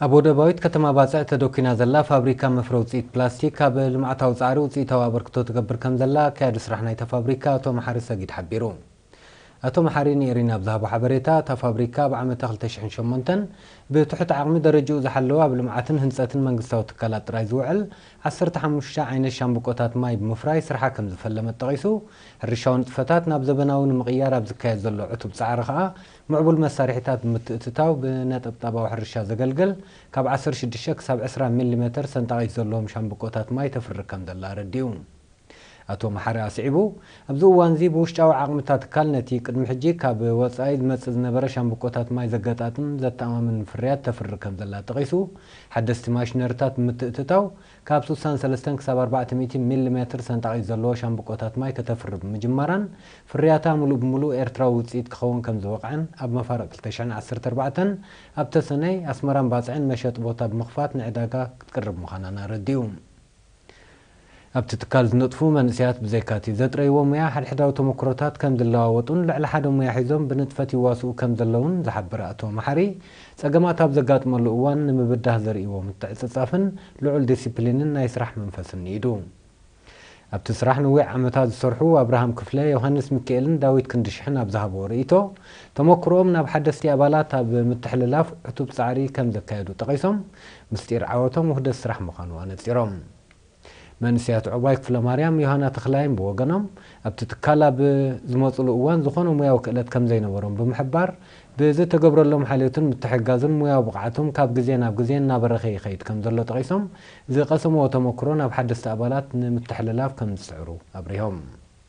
ኣብ ወደባዊት ከተማ ባጽዕ ተደኲና ዘላ ፋብሪካ መፍረ ውጽኢት ፕላስቲክ፣ ኣብ ልምዓታዊ ጻዕሪ ውጽኢታዊ ኣበርክቶ ትገብር ከም ዘላ ኣካያዲ ስራሕ ናይታ ፋብሪካ ኣቶ መሓሪ ሰጊድ ሓቢሩ። ኣቶ መሓሪ ንኤሪና ኣብ ዝሃቦ ሓበሬታ፣ እታ ፋብሪካ ኣብ ዓመተ ክልተ ሽሕን ሸሞንተን ብትሑት ዓቕሚ ደረጃኡ ዝሓለወ ኣብ ልምዓትን ህንጸትን መንግስታዊ ትካላት ጥራይ ዝውዕል ዓሰርተ ሓሙሽተ ዓይነት ሻምብቆታት ማይ ብምፍራይ ስርሓ ከም ዝፈለመት ጠቒሱ፣ ሕርሻዊ ንጥፈታት ናብ ዘበናዊ ንምቕያር ኣብ ዝካየድ ዘሎ ዕቱብ ጻዕሪ ከኣ፣ ምዕቡል መሳርሒታት ብምትእትታው ብነጠብጣባዊ ሕርሻ ዘገልግል ካብ ዓሰርተ ሽዱሽተ ክሳብ ዕስራ ሚሊ ሜተር ሰንጣቒት ዘለዎም ሻምብቆታት ማይ ተፍሪ ከም ዘላ ኣረዲኡ። ኣቶ መሓሪ ኣስዒቡ፣ ኣብዚ እዋንዚ ብውሽጣዊ ዓቕምታት ትካል ነቲ ቅድሚ ሕጂ ካብ ወጻኢ ዝመጽእ ዝነበረ ሻምብቆታት ማይ ዘገጣጥም ዘተኣማምን ፍርያት ተፍሪ ከም ዘላ ጠቒሱ፣ ሓደስቲ ማሽነሪታት ብምትእትታው ካብ ስሳን ሰለስተን ክሳብ ኣርባዕተ ሚእቲ ሚሊ ሜትር ሰንጣቒት ዘለዎ ሻምብቆታት ማይ ከተፍሪ ብምጅማራን፣ ፍርያታ ምሉእ ብምሉእ ኤርትራዊ ውጽኢት ክኸውን ከም ዝበቕዐን ኣብ መፋርቕ ክልተ ሽሕን ዓሰርተ ኣርባዕተን ኣብ ተሰነይ፣ ኣስመራን ባጽዕን መሸጢ ቦታ ብምኽፋት ንዕዳጋ ክትቅርብ ምዃናን ኣረዲኡ። ኣብቲ ትካል ዝነጥፉ መንእሰያት ብዘይካቲ ዘጥረይዎ ሙያ፣ ሓድሕዳዊ ተመክሮታት ከም ዝለዋወጡን ልዕሊ ሓደ ሙያ ሒዞም ብንጥፈት ይዋስኡ ከም ዘለውን ዝሓበረ ኣቶ መሓሪ፣ ጸገማት ኣብ ዘጋጥመሉ እዋን ንምብዳህ ዘርእይዎ ምትዕጽጻፍን ልዑል ዲሲፕሊንን ናይ ስራሕ መንፈስን ንኢዱ። ኣብቲ ስራሕ ነዊሕ ዓመታት ዝሰርሑ ኣብርሃም ክፍለ፣ ዮሃንስ ሚካኤልን ዳዊት ክንድሽሕን ኣብ ዝሃብዎ ርእይቶ፣ ተመክሮኦም ናብ ሓደስቲ ኣባላት ኣብ ምትሕልላፍ ዕቱብ ጻዕሪ ከም ዘካየዱ ጠቒሶም፣ ምስጢር ዓወቶም ውህደት ስራሕ ምዃኑ ኣነጺሮም። መንእሰያት ዑቕባይ ክፍለማርያም፣ ዮሃና ተኽላይን ብወገኖም፣ ኣብቲ ትካል ኣብ ዝመጹሉ እዋን ዝኾነ ሙያዊ ክእለት ከም ዘይነበሮም ብምሕባር፣ ብዝተገብረሎም ሓልዮትን ምትሕግጋዝን ሙያዊ ብቕዓቶም ካብ ግዜ ናብ ግዜ እናበረኸ ይኸይድ ከም ዘሎ ጠቒሶም፣ ዝቐሰምዎ ተመክሮ ናብ ሓደስቲ ኣባላት ንምትሕልላፍ ከም ዝጽዕሩ ኣብሪሆም።